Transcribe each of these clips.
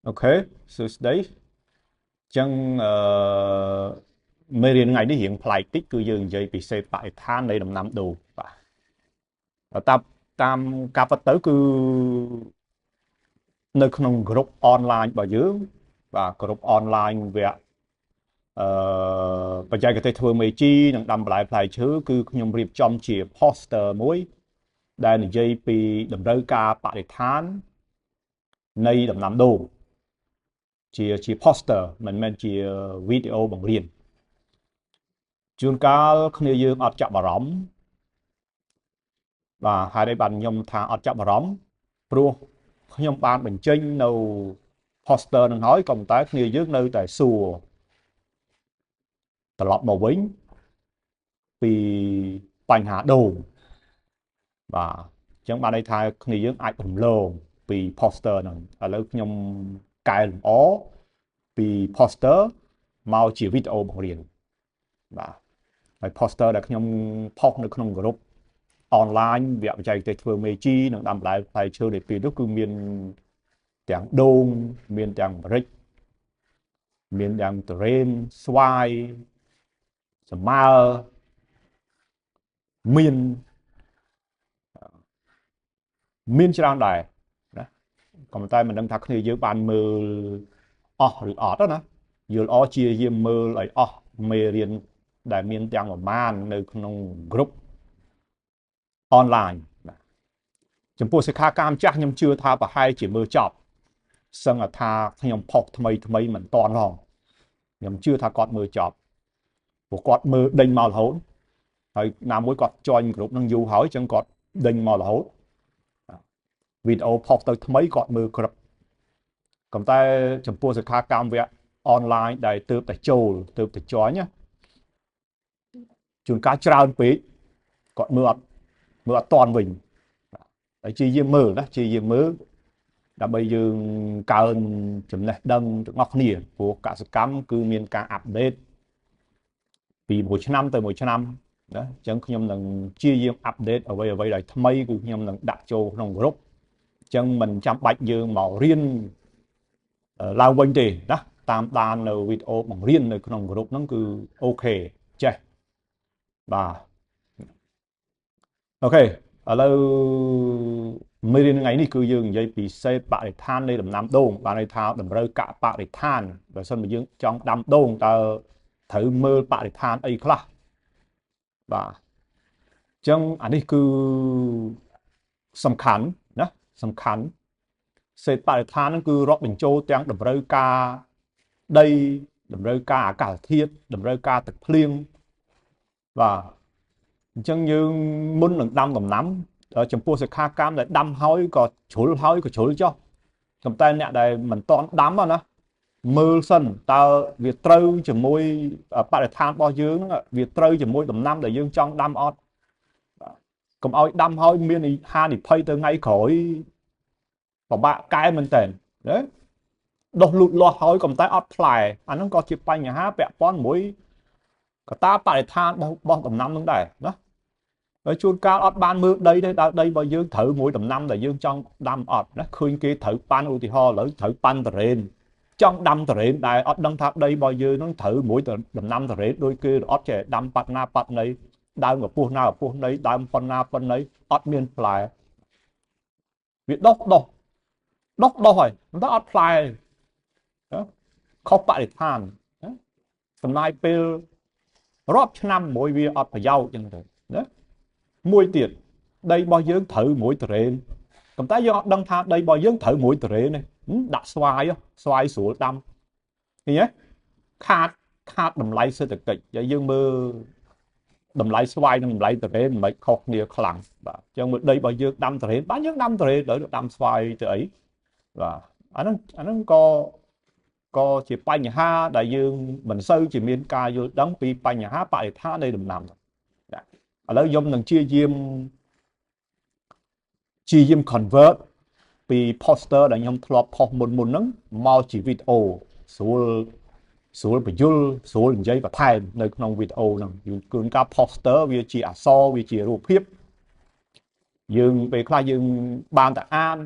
OK សួស្តីអញ្ចឹងអឺមេរៀនថ្ងៃនេះរៀងប្លែកតិចគឺយើងនិយាយពីសេបរិស្ថាននៃដំណាំដូងបាទតាមតាមការពិតទៅគឺនៅក្នុងក្រុមអនឡាញរបស់យើងបាទក្រុមអនឡាញវគ្គអឺបច្ចេកទេសធ្វើមេជីនិងដាំបន្លែផ្លែឈើគឺខ្ញុំរៀបចំជា poster មួយដែលនិយាយពីតម្រូវការបរិស្ថាននៃដំណាំដូងជា poster មិនមែនជាវីដេអូបង្រៀនជួនកាលគ្នាយើងអត់ចាប់អារម្មណ៍បាទហេតុអីបានខ្ញុំថាអត់ចាប់អារម្មណ៍ព្រោះខ្ញុំបានបញ្ចេញនៅ poster នឹងហើយក៏ប៉ុន្តែគ្នាយើងនៅតែសួរត្រឡប់មកវិញពីបញ្ហាដូងបាទអញ្ចឹងបានន័យថាគ្នាយើងអាចរំលងពី poster ហ្នឹងឥឡូវខ្ញុំកែលម្អពី poster មកជាវីដេអូបង្រៀនបាទហើយ poster ដែលខ្ញុំផុសនៅក្នុងក្រុមអនឡាញវគ្គបច្ចេកទេសធ្វើមេជីនិងដាំបន្លែផ្លែឈើในពេលនោះគឺមានទាំងដូងមានទាំងម្រេចមានទាំងទុរេនស្វាយសម្ើមានមានច្រើនដែរណាក៏ប៉ុន្តែមិនដឹងថាគ្នាយើងបានមើលអស់ឬអត់ណាយល់អជាយាមមើលឲ្យអស់មេរៀនដែលមានទាំងប្រមាណនៅក្នុងក្រុមអនឡាញបាទចំពោះសិក្ខាកាមចាស់ខ្ញុំជឿថាប្រហែលជាមើលចប់សឹងថាខ្ញុំផុសថ្មីថ្មីមិនតន់ហងខ្ញុំជឿថាគាត់មើលចប់ព្រោះគាត់មើលដេញមករហូតហើយណាមួយគាត់ join ក្រុមនឹងយូរហើយអញ្ចឹងគាត់ដេញមករហូតវីដេអូផុសទៅថ្មីគាត់មើលគ្រប់ក៏តែចំពោះសិក្ខាកាមវគ្គអនឡាញដែលទើបតែចូលទើបតែ join ណាជួនកាលច្រើនពេកគាត់មើលអត់តន់វិញហើយជាយាមមើលណាជាយាមមើលដើម្បីយើងកើនចំណេះដឹងទាំងអស់គ្នាព្រោះកសិកម្មគឺមានការអាប់ដេតពីមួយឆ្នាំទៅមួយឆ្នាំណាអញ្ចឹងខ្ញុំនឹងជាយាមអាប់ដេតអ្វីៗដែលថ្មីគឺខ្ញុំនឹងដាក់ចូលក្នុងក្រុមអញ្ចឹងមិនចាំបាច់យើងមករៀនឡើងវិញទេណាតាមដាននៅវីដេអូបង្រៀននៅក្នុងក្រុមហ្នឹងគឺ OK ចេះបាទ OK ឥឡូវមេរៀនថ្ងៃនេះគឺយើងនិយាយពីសេតបរិស្ថាននៃដំណាំដូងបានន័យថាតម្រូវការបរិស្ថានបើសិនបើយើងចង់ដាំដូងតើត្រូវមើលបរិស្ថានអីខ្លះបាទអញ្ចឹងអានេះគឺសំខាន់ណាសំខាន់សេតបរិស្ថានហ្នឹងគឺរាប់បញ្ចូលទាំងតម្រូវការដីតម្រូវការអាកាសធាតុតម្រូវការទឹកភ្លៀងបាទអញ្ចឹងយើងមុននឹងដាំដំណាំចំពោះសិក្ខាកាមដែលដាំហើយក៏ជ្រុលហើយក៏ជ្រុលចុះប៉ុន្តែអ្នកដែលមិនតន់ដាំណាមើលសិនតើវាត្រូវជាមួយបរិស្ថានរបស់យើងហ្នឹងវាត្រូវជាមួយដំណាំដែលយើងចង់ដាំអត់កុំឲ្យដាំហើយមានហានិភ័យទៅថ្ងៃក្រោយពិបាកកែមែនតើណាដុះលូតលាស់ហើយកុំតែអត់ផ្លែអាហ្នឹងក៏ជាបញ្ហាពាក់ព័ន្ធមួយកត្តាបរិស្ថានរបស់ដំណាំនឹងដែរណាហើយជួនកាលអត់បានមើលដីទេដើដីរបស់យើងត្រូវមួយដំណាំដែលយើងចង់ដាំអត់ណាឃើញគេត្រូវប៉ាន់ឧទាហរណ៍ឥឡូវត្រូវប៉ាន់តរ៉េនចង់ដាំតរ៉េនដែលអត់ដឹងថាដីរបស់យើងនឹងត្រូវមួយដំណាំតរ៉េនដូចគេអត់ចេះដាំប៉ាត់ណាប៉ាត់ណីដើមកពុះណាកពុះណីដើមប៉ុណ្ណាប៉ុណ្ណីអត់មានផ្លែវាដុះដុះដុះដុះហើយតែអត់ផ្លែខុសបរិស្ថានចំណាយពេលរាប់ឆ្នាំមួយវាអត់ប្រយោជន៍ចឹងទៅណាមួយទៀតដីរបស់យើងត្រូវមួយតរ៉េនប៉ុន្តែយើងអត់ដឹងថាដីរបស់យើងត្រូវមួយតរ៉េនទេដាក់ស្វាយស្វាយស្រួលដាំឃើញទេខាតតម្លៃសេដ្ឋកិច្ចហើយយើងមើលតម្លៃស្វាយនិងតម្លៃតរ៉េនមិនខុសគ្នាខ្លាំងបាទអញ្ចឹងមើលដីរបស់យើងដាំតរ៉េនបានយើងដាំតរ៉េនទៅដាំស្វាយទៅអីបាទអាហ្នឹងក៏ជាបញ្ហាដែលយើងមិនសូវជាមានការយល់ដឹងពីបញ្ហាបរិស្ថាននៃដំណាំបាទឥឡូវខ្ញុំនឹងជាយាម convert ពី poster ដែលខ្ញុំធ្លាប់ផុសមុនហ្នឹងមកជាវីដេអូស្រួលបញ្យលស្រួលនិយាយបន្ថែមនៅក្នុងវីដេអូហ្នឹងគឺការ poster វាជាអក្សរវាជារូបភាពយើងពេលខ្លះយើងបានតែអាន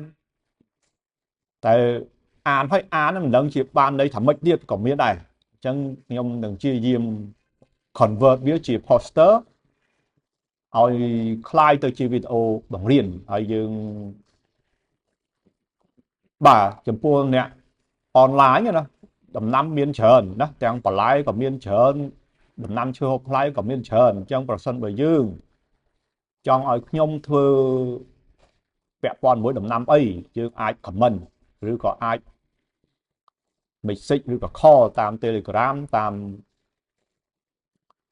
តែ អានហើយអានមិនដឹងជាបានន័យថាម៉េចទៀតក៏មានដែរអញ្ចឹងខ្ញុំនឹងព្យាយាម convert វាជា poster ឲ្យក្លាយទៅជាវីដេអូបង្រៀនហើយយើងបាទចំពោះអ្នកអនឡាញណាដំណាំមានច្រើនណាទាំងបន្លែក៏មានច្រើនដំណាំឈើហូបផ្លែក៏មានច្រើនអញ្ចឹងប្រសិនបើយើងចង់ឲ្យខ្ញុំធ្វើពាក់ព័ន្ធមួយដំណាំអីយើងអាច comment ឬក៏អាច message ឬក៏ call តាម Telegram តាម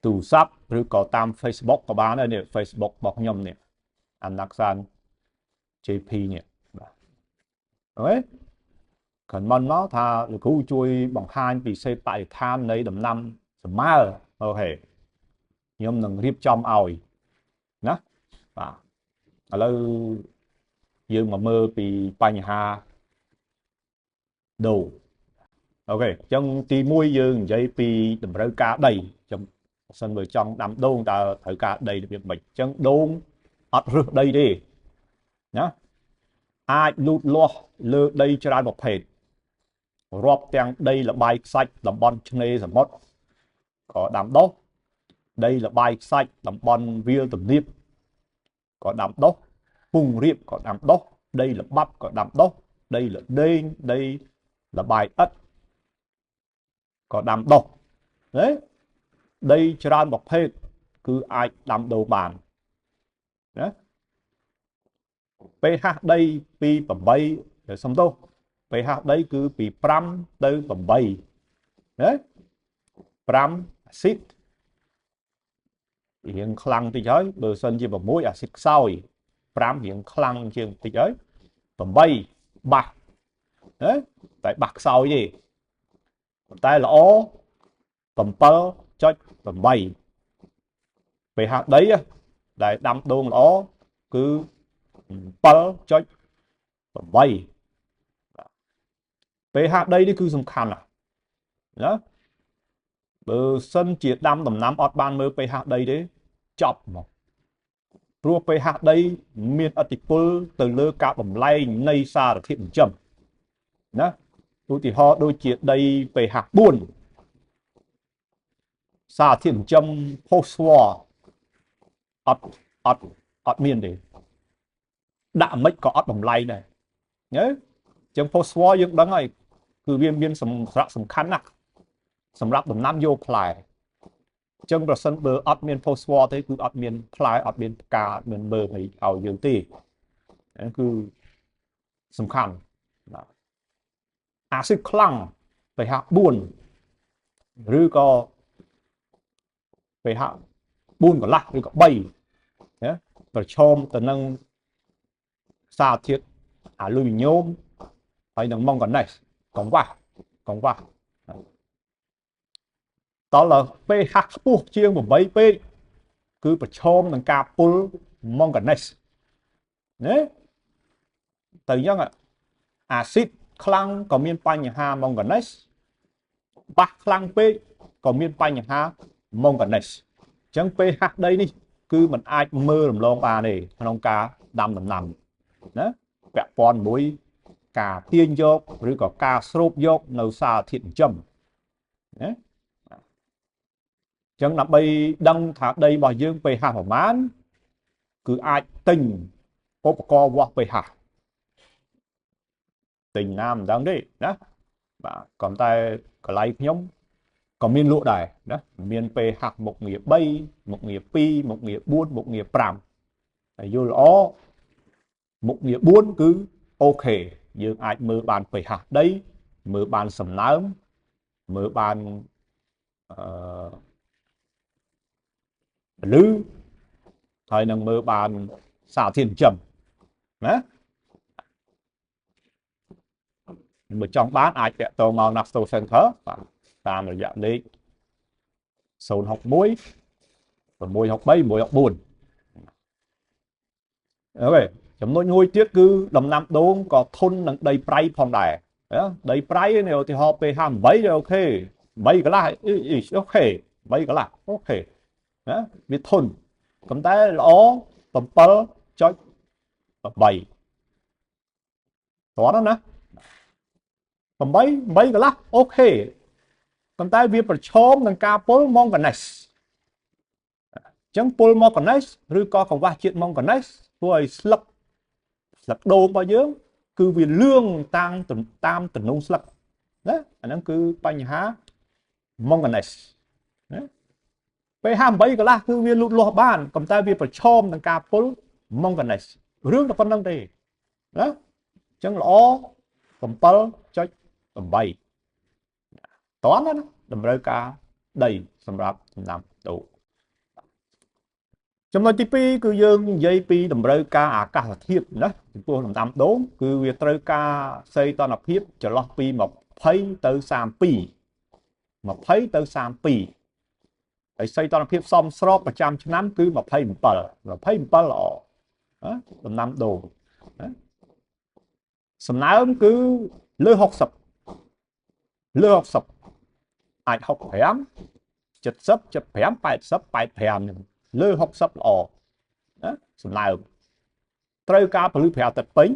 ទូរស័ព្ទឬក៏តាម Facebook ក៏បានដែរនេះ Facebook របស់ខ្ញុំនេះអាណាក់សាន JP នេះបាទ OK comment មកថាលោកគ្រូជួយបង្ហាញពីសេពបរិស្ថាននៃដំណាំសម្មើ OK ខ្ញុំនឹងរៀបចំឲ្យណាបាទឥឡូវយើងមកមើលពីបញ្ហាដូង OK អញ្ចឹងទី1យើងនិយាយពីតម្រូវការដីចាំសិនបើចង់ដាំដូងតើត្រូវការដីរបៀបម៉េចអញ្ចឹងដូងអត់រើសដីទេណាអាចលូតលាស់លើដីច្រើនប្រភេទរាប់ទាំងដីលបាយខ្សាច់តំបន់ឆ្នេរសមុទ្រក៏ដាំដុះដីលបាយខ្សាច់តំបន់វាលទំនាបក៏ដាំដុះពុងរៀបក៏ដាំដុះដីល្បាប់ក៏ដាំដុះដីលដេងដីលបាយឥដ្ឋក៏ដាំដុះណាដីច្រើនប្រភេទគឺអាចដាំដូងបានណា pH ដីពី8សំទោស pH ដីគឺពី5ទៅ8ណា5អាស៊ីតរៀងខ្លាំងតិចហើយបើសិនជា6អាស៊ីតខ្សោយ5រៀងខ្លាំងជាងតិចហើយ8បាសណាតែបាសខ្សោយទេប៉ុន្តែល្អ7.8 pH ដីដែលដាំដូងល្អគឺ7.8 pH ដីនេះគឺសំខាន់ណាស់ណាបើសិនជាដាំដំណាំអត់បានមើល pH ដីទេចប់ហ្មងព្រោះ pH ដីមានឥទ្ធិពលទៅលើការបំលែងនៃសារធាតុចិញ្ចឹមណាឧទាហរណ៍ដូចជាដី pH 4សារធាតុចិញ្ចឹម phosphore អត់អត់អត់មានទេដាក់មិនក៏អត់បំលែងដែរណាចឹង phosphore យើងដឹងហើយគឺវាមានសារៈសំខាន់ណាស់សម្រាប់ដំណាំយកផ្លែអញ្ចឹងប្រសិនបើអត់មាន phosphore ទេគឺអត់មានផ្លែអត់មានផ្កាអត់មានមើមអីឲ្យយើងទេហ្នឹងគឺសំខាន់បាទអាស៊ីតខ្លាំង pH 4ឬក៏ pH 4កន្លះឬក៏3ណាប្រឈមទៅនឹងសារធាតុអាលូមីញ៉ូមហើយនិងម៉ង់ហ្គាណេសកង្វះកង្វះតើ pH ខ្ពស់ជាង8ពេកគឺប្រឈមនឹងការពុលម៉ង់ហ្គាណេសណាទៅអញ្ចឹងអាស៊ីតខ្លាំងក៏មានបញ្ហាម៉ង់ហ្គាណេសបាសខ្លាំងពេកក៏មានបញ្ហាម៉ង់ហ្គាណេសអញ្ចឹង pH ដីនេះគឺมันអាចមើលរំលងបានទេក្នុងការដាំដំណាំណាពាក់ព័ន្ធមួយការទាញយកឬក៏ការស្រូបយកនៅសារធាតុចិញ្ចឹមណាអញ្ចឹងដើម្បីដឹងថាដីរបស់យើង pH ប្រមាណគឺអាចទិញឧបករណ៍វាស់ pH ទិញណាមិនដឹងទេណាបាទក៏តែកន្លែងខ្ញុំក៏មានលក់ដែរណាមាន pH មុខងារ3មុខងារ2មុខងារ4មុខងារ5ហើយយល់ល្អមុខងារ4គឺ OK យើងអាចមើលបាន pH ដីមើលបានសំណើមមើលបានអឺលឺហើយនឹងមើលបានសារធាតុចិញ្ចឹមណាបើចង់បានអាចតាក់ទងមក Nasto Center បាទតាមរយៈលេខ061 663 164 OK ចំណុចមួយទៀតគឺដំណាំដូងក៏ធន់នឹងដីប្រៃផងដែរដីប្រៃនេះឧទាហរណ៍ pH 8 OK 8កន្លះ OK 8កន្លះ OK ណាវាធន់ប៉ុន្តែល្អ7.8តោះណា 8 8កន្លះ OK ប៉ុន្តែវាប្រឈមនឹងការពុលម៉ង់ហ្គាណេសអញ្ចឹងពុលម៉ង់ហ្គាណេសឬក៏កង្វះជាតិម៉ង់ហ្គាណេសធ្វើឲ្យស្លឹកដូងរបស់យើងគឺវាលឿងតាមទំនងស្លឹកណាអាហ្នឹងគឺបញ្ហាម៉ង់ហ្គាណេសណា pH 8កន្លះគឺវាលូតលាស់បានប៉ុន្តែវាប្រឈមនឹងការពុលម៉ង់ហ្គាណេសរឿងតែប៉ុណ្្នឹងទេណាអញ្ចឹងល្អ 7.8 តន់ណាតម្រូវការដីសម្រាប់ដំណាំដូងចំណុចទី2គឺយើងនិយាយពីតម្រូវការអាកាសធាតុណាចំពោះដំណាំដូងគឺវាត្រូវការសីតុណ្ហភាពចន្លោះពី20ទៅ32 20ទៅ32ហើយសីតុណ្ហភាពសមស្របប្រចាំឆ្នាំគឺ27 27ល្អណាដំណាំដូងណាសំណើមគឺលើ60លើ60អាច65 70 75 80 85នេះលើ60ល្អណាសំណើមត្រូវការពលឺព្រះអាទិត្យពេញ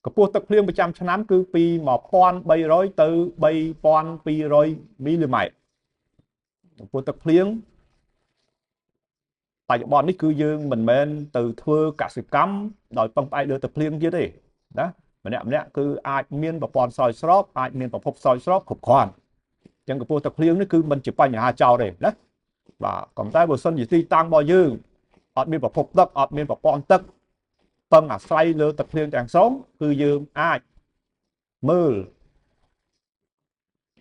កម្ពស់ទឹកភ្លៀងប្រចាំឆ្នាំគឺពី1300ទៅ3200មីលីម៉ែត្រកម្ពស់ទឹកភ្លៀងបច្ចុប្បន្ននេះគឺយើងមិនមែនទៅធ្វើកសិកម្មដោយពឹងផ្អែកលើទឹកភ្លៀងទៀតទេណាម្នាក់ម្នាក់គឺអាចមានប្រព័ន្ធស្រោចស្រពអាចមានប្រភពស្រោចស្រពគ្រប់គ្រាន់អញ្ចឹងកម្ពស់ទឹកភ្លៀងនេះគឺមិនជាបញ្ហាចោលទេណាបាទក៏តែបើសិនជាទីតាំងរបស់យើងអត់មានប្រភពទឹកអត់មានប្រព័ន្ធទឹកពឹងអាស្រ័យលើទឹកភ្លៀងទាំងស្រុងគឺយើងអាចមើល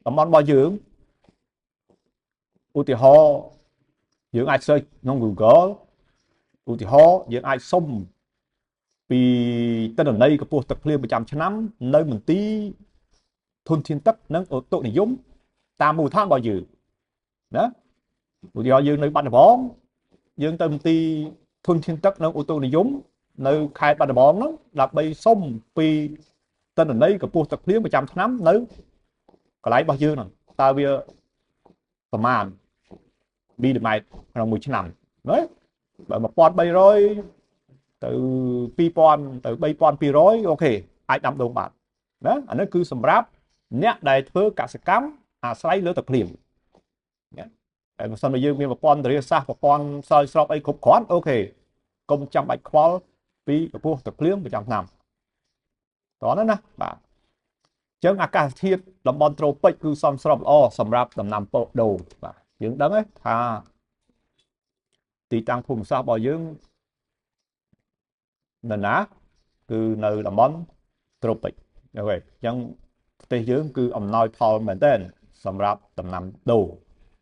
តំបន់របស់យើងឧទាហរណ៍យើងអាច search ក្នុង Google ឧទាហរណ៍យើងអាចសុំពីទិន្នន័យកម្ពស់ទឹកភ្លៀងប្រចាំឆ្នាំនៅមន្ទីរធនធានទឹកនិងឧតុនិយមតាមមូលដ្ឋានរបស់យើងណាឧទាហរណ៍យើងនៅបាត់ដំបងយើងទៅមន្ទីរធនធានទឹកនិងឧតុនិយមនៅខេត្តបាត់ដំបងហ្នឹងដើម្បីសុំពីទិន្នន័យកម្ពស់ទឹកភ្លៀងប្រចាំឆ្នាំនៅកន្លែងរបស់យើងហ្នឹងតើវាប្រមាណមីលីម៉ែត្រក្នុងមួយឆ្នាំណាបើ1300ទៅ2000ទៅ3200អូខេអាចដាំដូងបានណាអានេះគឺសម្រាប់អ្នកដែលធ្វើកសិកម្មអាស្រ័យលើទឹកភ្លៀងណាតែបើសិនបើយើងមានប្រព័ន្ធធារាសាស្ត្រប្រព័ន្ធស្រោចស្រពអីគ្រប់គ្រាន់អូខេកុំចាំបាច់ខ្វល់ពីកម្ពស់ទឹកភ្លៀងប្រចាំឆ្នាំតោះណាបាទអញ្ចឹងអាកាសធាតុតំបន់ត្រូពិចគឺសមស្របល្អសម្រាប់ដំណាំដូងបាទយើងដឹងថាទីតាំងភូមិសាស្ត្ររបស់យើងនៅណាគឺនៅតំបន់ត្រូពិចអូខេអញ្ចឹងប្រទេសយើងគឺអំណោយផលមែនទែនសម្រាប់ដំណាំដូង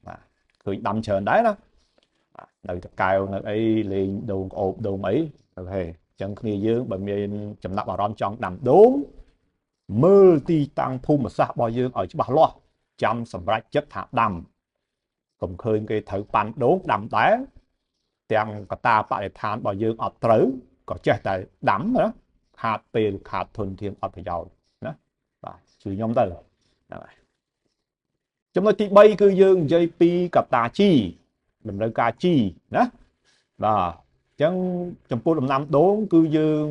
បាទឃើញដាំច្រើនដែរណានៅតកែវនៅអីលេងដូងក្អូបដូងអីអូខេអញ្ចឹងគ្នាយើងបើមានចំណាប់អារម្មណ៍ចង់ដាំដូងមើលទីតាំងភូមិសាស្ត្ររបស់យើងឲ្យច្បាស់លាស់ចាំសម្រេចចិត្តថាដាំកុំឃើញគេត្រូវប៉ាន់ដូងដាំដែរទាំងកតាបរិស្ថានរបស់យើងអត់ត្រូវក៏ចេះតែដាំណាខាតពេលខាតធនធានអត់ប្រយោជន៍ណាបាទជួយខ្ញុំទៅហ្នឹងហើយចំណុចទី3គឺយើងនិយាយពីកត្តាជីតម្រូវការជីណាបាទអញ្ចឹងចំពោះដំណាំដូងគឺយើង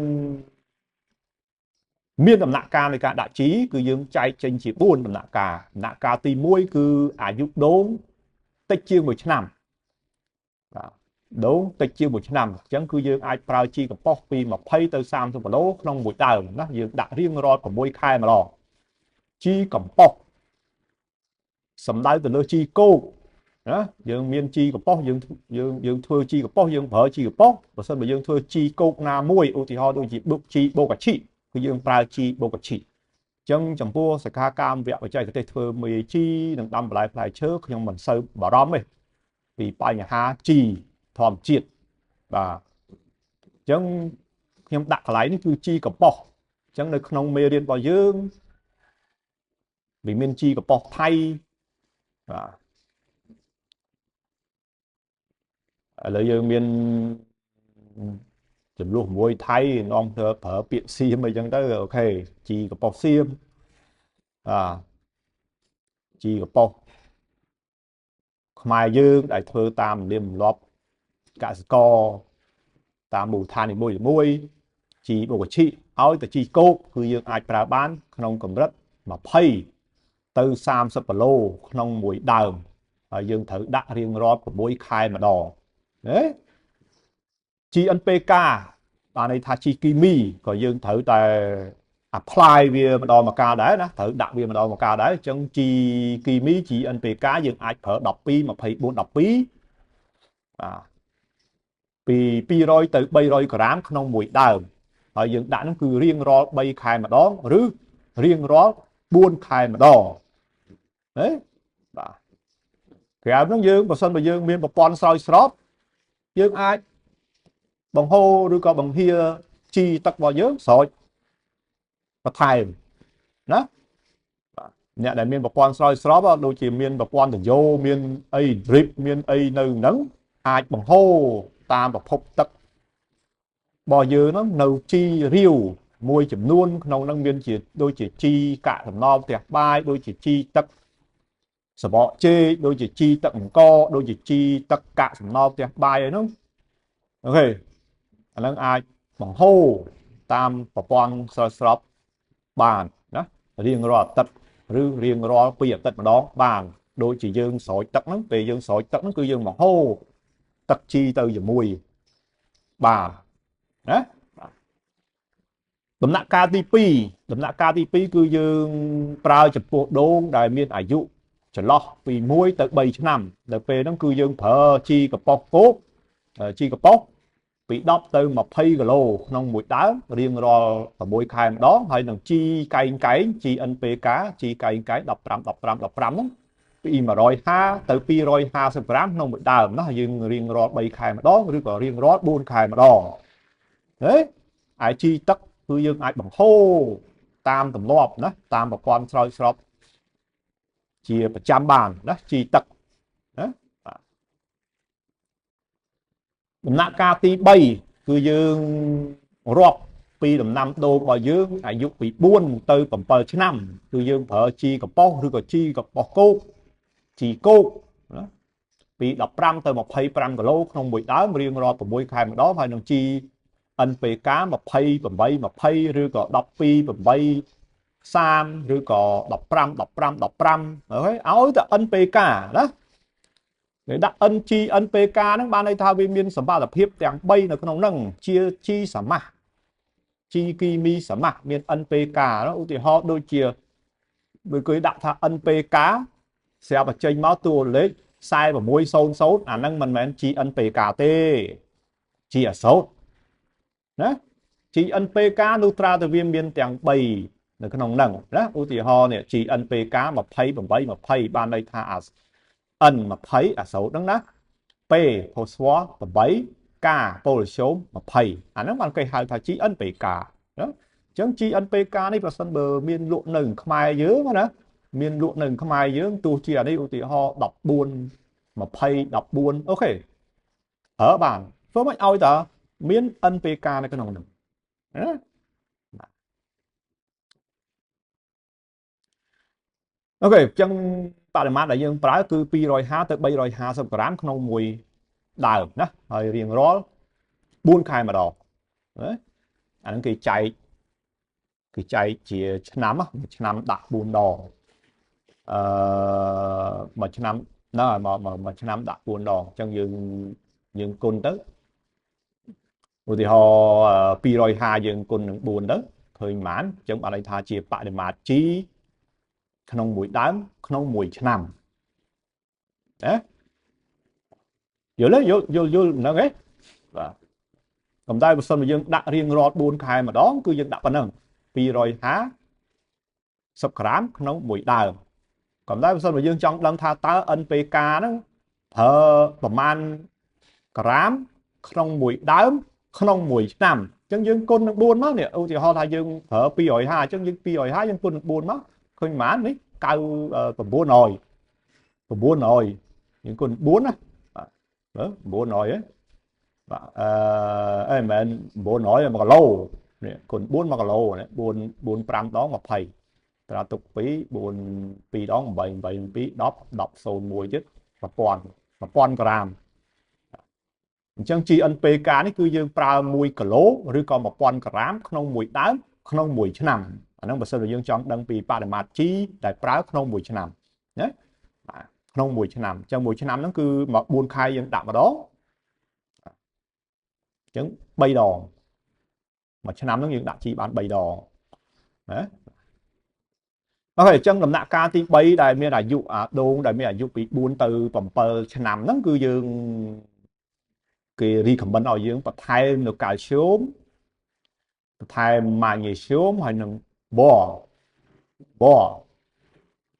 មានដំណាក់កាលនៃការដាក់ជីគឺយើងចែកចេញជា4ដំណាក់កាលដំណាក់កាលទី1គឺអាយុដូងតិចជាង1ឆ្នាំបាទដូងតិចជាង1ឆ្នាំអញ្ចឹងគឺយើងអាចប្រើជីកំប៉ុស្តពី20ទៅ30គីឡូក្នុងមួយដើមណាយើងដាក់រៀងរាល់6ខែម្ដងជីកំប៉ុស្តសំដៅទៅលើជីគោកណាយើងមានជីកំប៉ុស្តយើងយើងធ្វើជីកំប៉ុស្តយើងប្រើជីកំប៉ុស្តបើសិនបើយើងធ្វើជីគោកណាមួយឧទាហរណ៍ដូចជាបុកជីបូកាឈីគឺយើងប្រើជីបូកាឈីអញ្ចឹងចំពោះសិក្ខាកាមវគ្គបច្ចេកទេសធ្វើមេជីនិងដាំបន្លែផ្លែឈើខ្ញុំមិនសូវបារម្ភទេពីបញ្ហាជីធម្មជាតិបាទអញ្ចឹងខ្ញុំដាក់កន្លែងនេះគឺជីកំប៉ុស្តអញ្ចឹងនៅក្នុងមេរៀនរបស់យើងវាមានជីកំប៉ុស្តថៃបាទឥឡូវយើងមានចំនួនមួយថៃនាំធ្វើប្រើពាក្យសៀមអីចឹងទៅអូខេជីកំប៉ុស្តសៀមបាទជីកំប៉ុស្តខ្មែរយើងដែលធ្វើតាមលៀមទម្លាប់កសិករតាមមូលដ្ឋាននីមួយៗជីបូកឈិ ឲ្យតែជីគោកគឺយើងអាចប្រើបានក្នុងកម្រិត20ទៅ30គីឡូក្នុងមួយដើមហើយយើងត្រូវដាក់រៀងរាល់6ខែម្ដងណា GNPK បានន័យថាជីគីមីក៏យើងត្រូវតែ apply វាម្ដងម្កាលដែរណាត្រូវដាក់វាម្ដងម្កាលដែរអញ្ចឹងជីគីមី GNPK យើងអាចប្រើ12 24 12បាទពី200ទៅ300ក្រាមក្នុងមួយដើមហើយយើងដាក់ហ្នឹងគឺរៀងរាល់3ខែម្ដងឬរៀងរាល់4ខែម្ដងណាបាទក្រៅហ្នឹងយើងបើសិនបើយើងមានប្រព័ន្ធស្រោចស្រពយើងអាចបង្ហូរឬក៏បង្ហៀជីទឹករបស់យើងស្រោចបន្ថែមណាបាទអ្នកដែលមានប្រព័ន្ធស្រោចស្រពដូចជាមានប្រព័ន្ធតយោមានអី drip មានអីនៅហ្នឹងអាចបង្ហូរតាមប្រភពទឹករបស់យើងហ្នឹងនៅជីរាវមួយចំនួនក្នុងហ្នឹងមានជាដូចជាជីកាកសំណល់ផ្ទះបាយដូចជាជីទឹកសបកចេកដូចជាជីទឹកអង្ករដូចជាជីទឹកកាកសំណល់ផ្ទះបាយអីហ្នឹង OK អាហ្នឹងអាចបង្ហូរតាមប្រព័ន្ធស្រោចស្រពបានណារៀងរាល់អាទិត្យឬរៀងរាល់2អាទិត្យម្ដងបានដូចជាយើងស្រោចទឹកហ្នឹងពេលយើងស្រោចទឹកហ្នឹងគឺយើងបង្ហូរទឹកជីទៅជាមួយបានណាដំណាក់កាលទី2ដំណាក់កាលទី2គឺយើងប្រើចំពោះដូងដែលមានអាយុចន្លោះពី1ទៅ3ឆ្នាំដល់ពេលហ្នឹងគឺយើងប្រើជីកប៉ុសគោកជីកប៉ុសពី10ទៅ20គីឡូក្នុងមួយដើមរៀងរាល់6ខែម្ដងហើយនឹងជីកែងកែងជី NPK ជីកែងកែង15 15 15ហ្នឹងពី150ទៅ250ក្រាមក្នុងមួយដើមណាយើងរៀងរាល់3ខែម្ដងឬក៏រៀងរាល់4ខែម្ដងហេឯជីទឹកគឺយើងអាចបង្ហូរតាមទម្លាប់ណាតាមប្រព័ន្ធស្រោចស្រពជាប្រចាំបានណាជីទឹកណាដំណាក់កាលទី3គឺយើងរាប់ពីដំណាំដូងរបស់យើងអាយុពី4ទៅ7ឆ្នាំគឺយើងប្រើជីកប៉ុសឬក៏ជីកប៉ុសគោកជីគោកណាពី15ទៅ25គីឡូក្នុងមួយដើមរៀងរាល់6ខែម្ដងហើយនឹងជី NPK 28 20ឬក៏12 8 30ឬក៏15 15 15ហើយឲ្យតែ NPK ណាគេដាក់ NG NPK ហ្នឹងបានន័យថាវាមានសម្បត្តិភាពទាំង3នៅក្នុងហ្នឹងជាជីសមាសជីគីមីសមាសមាន NPK ឧទាហរណ៍ដូចជាបើគេដាក់ថា NPK ស្រាប់តែចេញមកតួលេខ4600អាហ្នឹងមិនមែន G NPK ទេជាអាសូតណា G NPK នោះត្រាតែវាមានទាំង3នៅក្នុងហ្នឹងណាឧទាហរណ៍នេះ G NPK 28 20បានន័យថា N 20អាសូតហ្នឹងណា P ផូស្វ័រ8 K ប៉ូលីស្យូម20អាហ្នឹងបានគេហៅថា G NPK ណាអញ្ចឹង G NPK នេះប្រសិនបើមានលក់នៅខ្មែរយើងណាមានលក់នៅខ្មែរយើងទោះជាអានេះឧទាហរណ៍14 20 14 OK ប្រើបានធ្វើមិនឲ្យតើមាន NPK នៅក្នុងហ្នឹងណា OK អញ្ចឹងបរិមាណដែលយើងប្រើគឺ250ទៅ350ក្រាមក្នុងមួយដើមណាហើយរៀងរាល់4ខែម្ដងណាអាហ្នឹងគេចែកជាឆ្នាំមួយឆ្នាំដាក់4ដងមួយឆ្នាំណាមួយឆ្នាំដាក់4ដងអញ្ចឹងយើងគុណទៅឧទាហរណ៍250យើងគុណនឹង4ទៅឃើញប៉ុន្មានអញ្ចឹងបានន័យថាជាបរិមាត្រជីក្នុងមួយដើមក្នុងមួយឆ្នាំណាយល់ទេយល់យល់យល់ហ្នឹងឯងបាទប៉ុន្តែបើសិនបើយើងដាក់រៀងរាល់4ខែម្ដងគឺយើងដាក់ប៉ុណ្ណឹង250ក្រាមក្នុងមួយដើមប៉ុន្តែបើសិនបើយើងចង់ដឹងថាតើ NPK ហ្នឹងប្រើប្រមាណក្រាមក្នុងមួយដើមក្នុងមួយឆ្នាំអញ្ចឹងយើងគុណនឹង4មកនេះឧទាហរណ៍ថាយើងប្រើ250អញ្ចឹងយើង250យើងគុណនឹង4មកឃើញប៉ុន្មាននេះ900 900យើងគុណ4ណាបាទ900ហ៎បាទអីមិនមែន900 1គីឡូនេះគុណ4 1គីឡូនេះ4 4 5ដង20ត្រាទុក2 4 2ដង8 8 2 10 10 01ទៀត1000 1000ក្រាម អញ្ចឹង GNPK នេះគឺយើងប្រើ1គីឡូឬក៏1000ក្រាមក្នុងមួយដើមក្នុងមួយឆ្នាំអាហ្នឹងបើសិនជាយើងចង់ដឹងពីបរិមាត្រ G ដែលប្រើក្នុងមួយឆ្នាំណាបាទក្នុងមួយឆ្នាំអញ្ចឹងមួយឆ្នាំហ្នឹងគឺមក4ខែយើងដាក់ម្ដងអញ្ចឹង3ដងមួយឆ្នាំហ្នឹងយើងដាក់ G បាន3ដងណាអូខេអញ្ចឹងដំណាក់កាលទី3ដែលមានអាយុអាដូងដែលមានអាយុពី4ទៅ7ឆ្នាំហ្នឹងគឺយើងគេ recommend ឲ្យយើងបន្ថែមនៅកាល់ស្យូមបន្ថែមម៉ាញ៉េស្យូមហើយនិងបប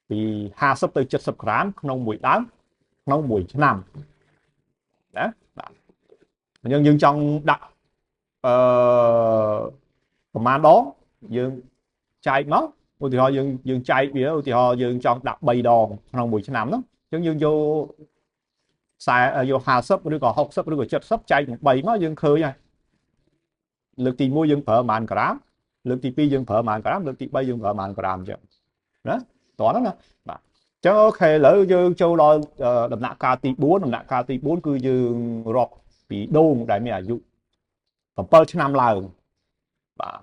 ពី50ទៅ70ក្រាមក្នុងមួយដើមក្នុងមួយឆ្នាំណាបាទអញ្ចឹងយើងចង់ដាក់អឺប្រហែលដងយើងចែកមកឧទាហរណ៍យើងចែកវាឧទាហរណ៍យើងចង់ដាក់3ដងក្នុងមួយឆ្នាំហ្នឹងអញ្ចឹងយើងយក40យក50ឬក៏60ឬក៏70ចែកនឹង3មកយើងឃើញហើយលើកទី1យើងប្រើប្រហែលក្រាមលើកទី2យើងប្រើប្រហែលក្រាមលើកទី3យើងប្រើប្រហែលក្រាមអញ្ចឹងណាតោះហ្នឹងណាបាទអញ្ចឹងអូខេឥឡូវយើងចូលដល់ដំណាក់កាលទី4ដំណាក់កាលទី4គឺយើងរាប់ពីដូងដែលមានអាយុ7ឆ្នាំឡើងបាទ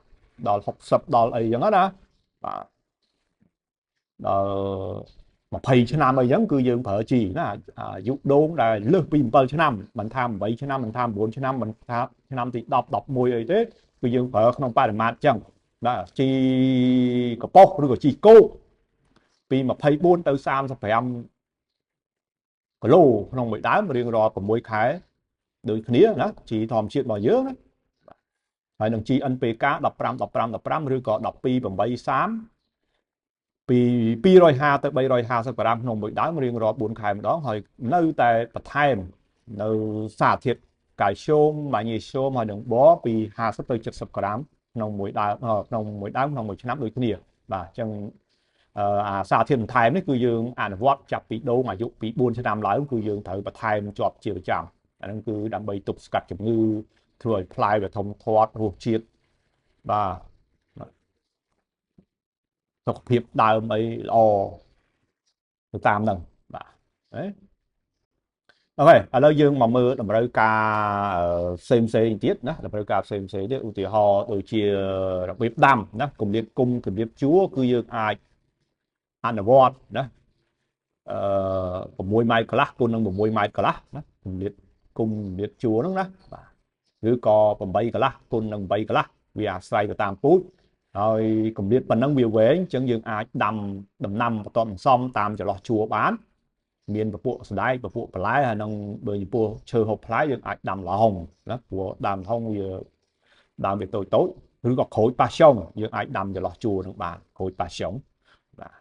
ដល់60ដល់អីចឹងណាបាទដល់20ឆ្នាំអីចឹងគឺយើងប្រើជីណាអាយុដូងដែលលើសពី7ឆ្នាំមិនថា8ឆ្នាំមិនថា9ឆ្នាំមិនថាឆ្នាំទី10 11អីទេគឺយើងប្រើក្នុងបរិមាត្រចឹងបាទជីកប៉ុសឬក៏ជីគោកពី24ទៅ35គីឡូក្នុងមួយដើមរៀងរាល់6ខែដូចគ្នាណាជីធម្មជាតិរបស់យើងណាហើយនឹងជី NPK 15 15 15ឬក៏12 8 30ពី250ទៅ350ក្រាមក្នុងមួយដើមរៀងរាល់4ខែម្ដងហើយនៅតែបន្ថែមនៅសារធាតុកាល់ស្យូមម៉ាញ៉េស្យូមហើយនិងបពី50ទៅ70ក្រាមក្នុងមួយដើមក្នុងមួយដើមក្នុងមួយឆ្នាំដូចគ្នាបាទអញ្ចឹងអាសារធាតុបន្ថែមនេះគឺយើងអនុវត្តចាប់ពីដូងអាយុពី4ឆ្នាំឡើងគឺយើងត្រូវបន្ថែមជាប់ជាប្រចាំអាហ្នឹងគឺដើម្បីទប់ស្កាត់ជំងឺធ្វើឲ្យផ្លែវាធំធាត់រសជាតិបាទសុខភាពដើមអីល្អទៅតាមហ្នឹងបាទអូខេឥឡូវយើងមកមើលតម្រូវការផ្សេងផ្សេងទៀតណាតម្រូវការផ្សេងផ្សេងទៀតឧទាហរណ៍ដូចជារបៀបដាំណាគម្លាតគុំគម្លាតជួរគឺយើងអាចអនុវត្តណាអឺ6ម៉ែត្រកន្លះគុណនឹង6ម៉ែត្រកន្លះណាគម្លាតគុំគម្លាតជួរហ្នឹងណាបាទឬក៏8កន្លះគុណនឹង8កន្លះវាអាស្រ័យទៅតាមពូជហើយគម្លាតប៉ុណ្ណឹងវាវែងអញ្ចឹងយើងអាចដាំដំណាំបន្ទាប់បន្សំតាមចន្លោះជួរបានមានពពួកសណ្ដែកពពួកបន្លែហើយនឹងបើចំពោះឈើហូបផ្លែយើងអាចដាំល្ហុងណាព្រោះដើមល្ហុងវាដើមវាតូចតូចឬក៏ក្រូចប៉ាស្យុងយើងអាចដាំចន្លោះជួរនឹងបានក្រូចប៉ាស្យុងបាទ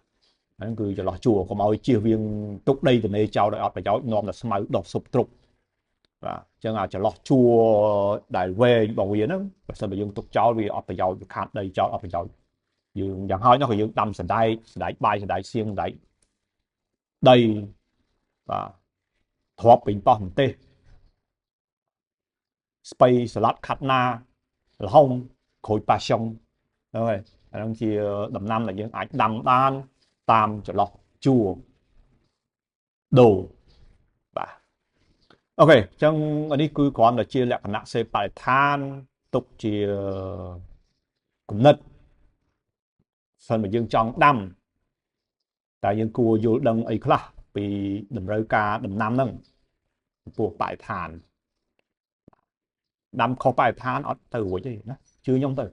ហ្នឹងគឺចន្លោះជួរកុំឲ្យជៀសវាងទុកដីទនេចោលដោយអត់ប្រយោជន៍នាំតែស្មៅដុះស៊ុបទ្រុបបាទអញ្ចឹងអាចន្លោះជួរដែលវែងរបស់វាហ្នឹងបើសិនបើយើងទុកចោលវាអត់ប្រយោជន៍វាខាតដីចោលអត់ប្រយោជន៍យើងយ៉ាងហោចណាស់ក៏យើងដាំសណ្ដែកសណ្ដែកបាយសណ្ដែកសៀងសណ្ដែកដីបាទទ្រាប់ពេញប៉ោះម្ទេសស្ពៃសាឡាត់ខាត់ណាល្ហុងក្រូចប៉ាស្យុងហ្នឹងហើយអាហ្នឹងជាដំណាំដែលយើងអាចដាំបានតាមចន្លោះជួរដូងបាទអូខេអញ្ចឹងអានេះគឺគ្រាន់តែជាលក្ខណៈសេបរិស្ថានទុកជាគំនិតសិនបើយើងចង់ដាំតែយើងគួរយល់ដឹងអីខ្លះពីតម្រូវការដំណាំហ្នឹងចំពោះបរិស្ថានដាំខុសបរិស្ថានអត់ទៅរួចទេណាជឿខ្ញុំទៅ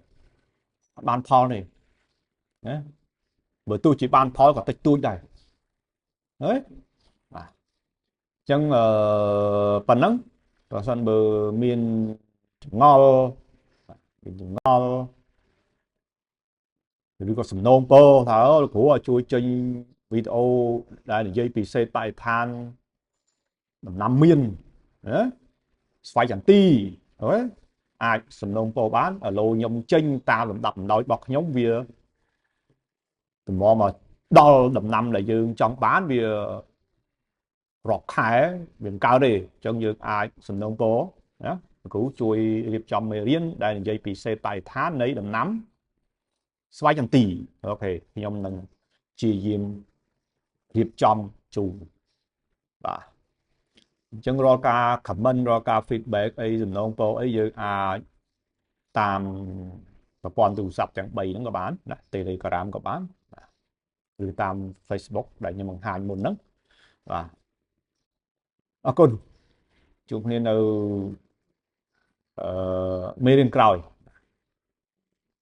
អត់បានផលទេណាបើទោះជាបានផលក៏តិចតួចដែរហ៎បាទអញ្ចឹងអឺប៉ុណ្ណឹងបើសិនបើមានចម្ងល់មានចម្ងល់ឬក៏សំណូមពរថាលោកគ្រូឲ្យជួយចេញវីដេអូដែលនិយាយពីសេដ្ឋបរិស្ថានដំណាំមានណាស្វ័យចន្ទីអូអាចសំណូមពរបានឥឡូវខ្ញុំចេញតាមលំដាប់លំដោយរបស់ខ្ញុំវាតម្រាំមកដល់ដំណាំដែលយើងចង់បានវារាប់ខែវាមិនកើតទេអញ្ចឹងយើងអាចសំណូមពរណាលោកគ្រូជួយរៀបចំមេរៀនដែលនិយាយពីសេដ្ឋបរិស្ថាននៃដំណាំស្វ័យចន្ទីអូខេខ្ញុំនឹងព្យាយាមរៀបចំជូនបាទ អញ្ចឹងរាល់ការ comment រាល់ការ feedback អីសំណងពរអីយើងអាចតាមប្រព័ន្ធទូរស័ព្ទទាំង3ហ្នឹងក៏បានណា Telegram ក៏បានឬតាម Facebook ដែលខ្ញុំបង្ហាញមុនហ្នឹងបាទអរគុណជួបគ្នានៅអឺមេរៀនក្រោយ។